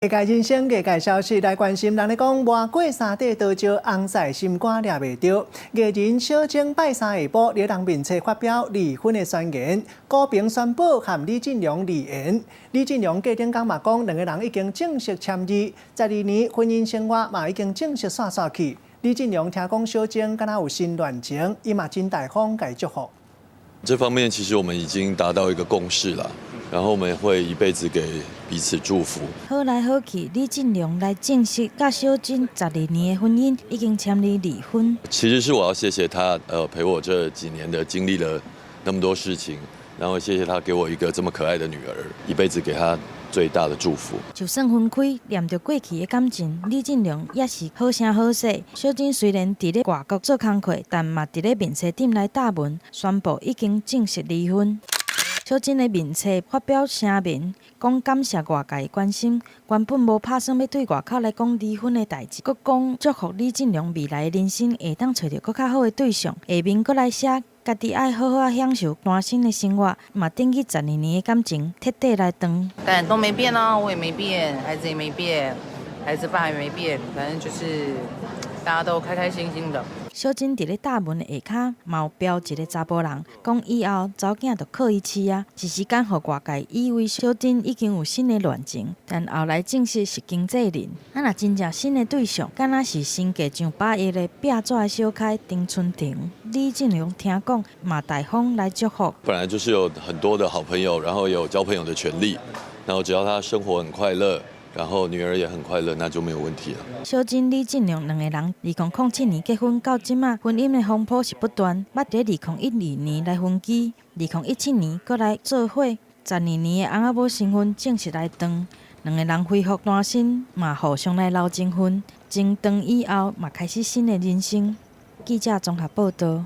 藝界人生，藝界消息來關心。人咧講，瞞過三塊刀石，尪婿心肝掠袂著。藝人小晶拜三下晡，佇人面冊發表離婚的宣言，高平宣布和李進良離緣。李進良過頂工嘛講，兩個人已經正式簽字，12年婚姻生活嘛已經正式散煞去。李進良聽講小晶敢若有新戀情，伊嘛真大方共伊祝福。這方面其實我們已經達到一個共識了，然後我們會一輩子給彼此祝福。好來好去，李進良來證實，佮小晶12年的婚姻已經簽字離婚。其實是我要謝謝他，陪我這幾年的經歷了那麼多事情，然後謝謝他給我一個這麼可愛的女兒，一輩子給他最大的祝福。就算分開，念著過去的感情，李進良也是好聲好勢。小晶雖然佇咧外國做工課，但嘛佇咧面冊頂來貼文，宣布已經正式離婚。小晶的面冊發表聲明，講感謝外界的關心，原本無拍算欲對外口來講離婚的代誌，閣講祝福李進良未來的人生會當揣著閣較好的對象。下面閣來寫，家己愛好好仔享受單身的生活，嘛等於12年的感情徹底來斷。但都沒變啊，我也沒變，孩子也沒變，孩子爸也沒變，反正就是大家都開開心心的。小晶佇咧貼文的下跤，嘛有標一个查埔人，講以後查某囝就靠伊飼啊。一時間予外界以為小晶已經有新的戀情，但後來證實是經紀人。啊，若真正新的對象，敢若是身價上百億的壁紙的小開丁春婷。李進良聽講嘛大方來祝福。本來就是有很多的好朋友，然後有交朋友的權利，然後只要他生活很快樂，然後女兒也很快樂，那就沒有問題了。小晶、李進良兩个人，2007年結婚到這馬，婚姻的風波是不斷。捌佇2012年來分居，2017年閣來做伙，12年的翁仔某身份正式來斷。兩个人恢復單身，嘛互相來留情分。情斷以後，嘛開始新的人生。記者綜合報道。